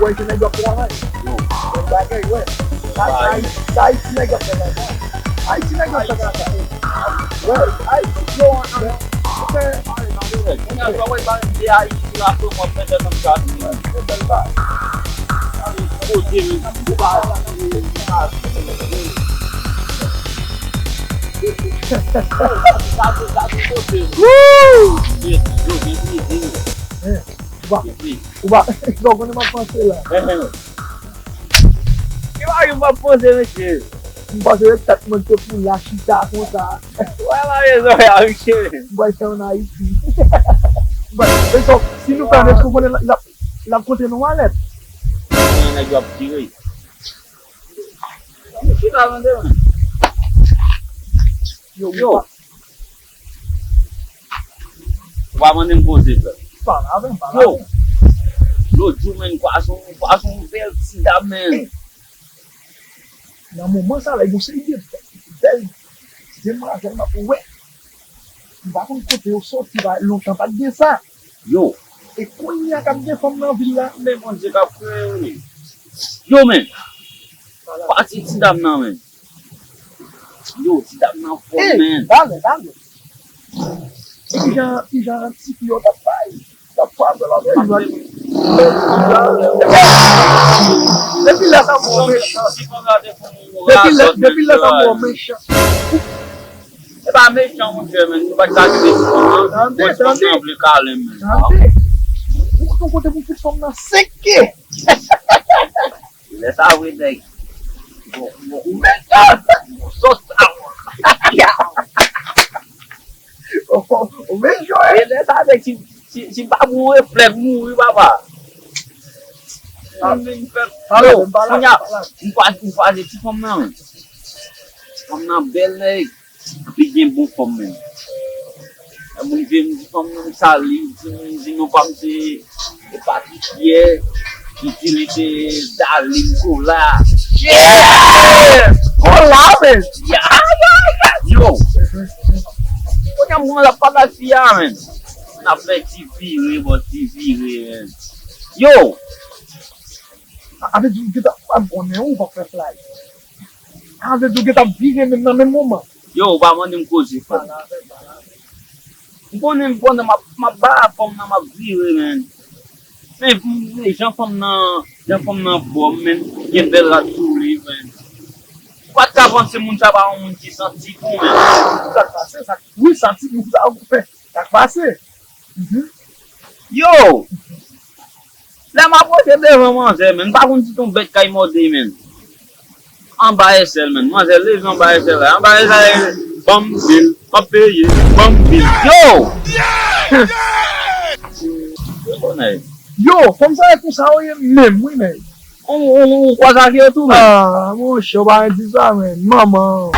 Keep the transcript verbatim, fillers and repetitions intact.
Wè, se nèg yo ap travay. Bon bagay, wè. Sa, sa, Ayiti, sa Ayiti nèg yo ap fè la. Ayiti nèg yo ap fè la. Wè, Ayiti, yo, an, an, ok. Kounye a, sa wè, ba m de Ayiti la, pou mwen fè tèt ann gade. Kote, men, ou pa, ou pa, Woo! Ou pa, ou pa konnen m ap panse la. Ki bagay m ap panse, mesye? M panse se tèt mwen te pou la chita konsa. Wè la rezon ya, mesye. M pral fè ann Ayiti. M pral, e so, si nou fè ann, èske w konnen l ap, l ap konte nan walèt? Mwen, nèg yo ap tire. Chita tande, men. Yo, yo. Ou pa mande m koze, frè. Pale avè m, pale avè m. Yo, lòt jou, men, m kwaze yon, m kwaze yon bèl ti dam, men. Nan moman sa la, yon seri de bèl, bèl demwazèl m ap wè. M pa konn kote yo soti, pa, lontan pa t gen sa. Yo. E kounye a k ap gen fanm nan vil la. Men Bondye k ap kreye yo, men. Yo, men. Pati ti dam nan, men. Yo, ti dam nan fò, men. Talè, talè. E kijan, kijan ti fi yo t ap bay? T ap frape lòt jou la. Depi lè sa m wè w mechan. Depi lè, depi lè sa m wè w mechan. E pa mechan, monchè, men. Nou pa t ka kite ti fanm nan. Tande, tande. Fanm nan vle kale m, men. Tande. Ou konn kote pou fout fanm nan seke. Lè sa vre, nèg. Bon, bon, ou mechan. Bon, sòs sa, bon. Ou mechan, wi. E lè sa, nèg, si, si, si pa bon reflèks, mouri, papa. Sa vin fèt. Yo, kounye a, m kwaze, m kwaze ti fanm nan, men. Ti fanm nan bèl, nèg. Li gen bon fòm menm. Lè moun vye, m di fanm nan m salye, di moun di non pa m se Patrick Pierre, li di li se Darline Kola. Yeah! Kola, men! Ya, ya, ya! Yo! Kounye a m kòmanse ap pale ak fi a, men. N ap fè ti vire, bò, ti vire, men. Yo! A, a vle di, ou gentan, pa m konnen, ou pa fè fly. A vle di, ou gentan vire menm nan menm moman. Yo, ou pa mande m koze, frè m. M konnen, m konnen, m ap, m ap ba fanm nan, m ap vire, men. Men, men jan fanm nan, jan fanm nan fò, men, gen bèl rad sou li, men. Ou pa t ka panse moun sa pa yon moun ki santi bon, men. Sa k pase, sa, wi, santi moun sa, ou fè. Sa k pase? Mhm. Yo! Lè m apwoche devan manzè, men, m pa konn si t on bèt k al mòde, men. Anba echèl, men. Manzè leve anba echèl la. Anba echèl la, ban m bil, m ap peye, ban m bil. Yo! Yo, fanm sa e konsa yo ye menm, wi, men. Ou, ou, ou kwaze ak yo tou, men. Ah, monchè, ou pa di sa, men. Manman.